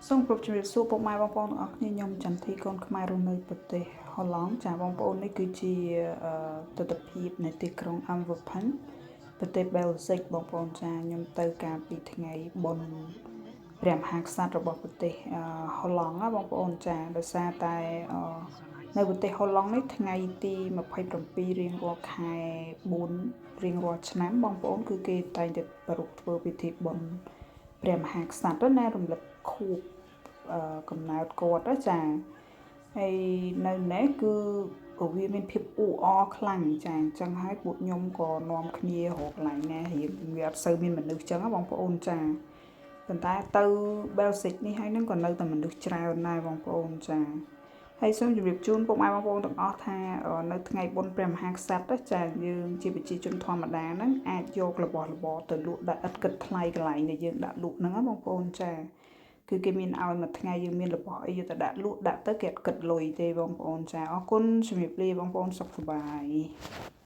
សូមគោរពជំរាបសួរពុកម៉ែបងប្អូនទាំងអស់គ្នាខ្ញុំចន្ទធីកូនខ្មែររស់នៅប្រទេសហូឡង់ចាបងប្អូននេះគឺជាទស្សនភាពនៃទីក្រុង Antwerpen ប្រទេសបែលហ្សិកបងប្អូនចាខ្ញុំទៅកាលពីថ្ងៃបុណ្យព្រះមហាក្សត្ររបស់ប្រទេសហូឡង់ណាបងប្អូនចាដោយសារតែនៅប្រទេសហូឡង់នេះថ្ងៃទី27រៀងរាល់ខែ4រៀងរាល់ឆ្នាំបងប្អូនគឺគេតែងតែប្រារព្ធធ្វើពិធីបុណ្យព្រះមហាក្សត្រណារំលឹកខួបកំណើតគាត់ណាចាហើយនៅនេះគឺវាមានភាពអ៊ូអរខ្លាំងចាអញ្ចឹងហើយពួកខ្ញុំក៏នាំគ្នារកកន្លែងណារៀងវាអត់សូវមានមនុស្សអញ្ចឹងណាបងប្អូនចាប៉ុន្តែទៅបែលហ្សិកនេះហើយនឹងក៏នៅតែមនុស្សច្រើនដែរបងប្អូនចាហើយសូមជម្រាបជូនពុកម៉ែបងប្អូនទាំងអស់ថានៅថ្ងៃបុណ្យព្រះមហាក្សត្រចាយើងជាប្រជាជនធម្មតាហ្នឹងអាចយករបស់របរទៅលក់ដោយឥតគិតថ្លៃកន្លែងដែលយើងដាក់លក់ហ្នឹងណាបងប្អូនចាគឺគេមានឲ្យមួយថ្ងៃយើងមានរបស់អីយកទៅដាក់លក់ដាក់ទៅគេអត់គិតលុយទេបងប្អូនចាអរគុណជំរាបលាបងប្អូនសុខសប្បាយ។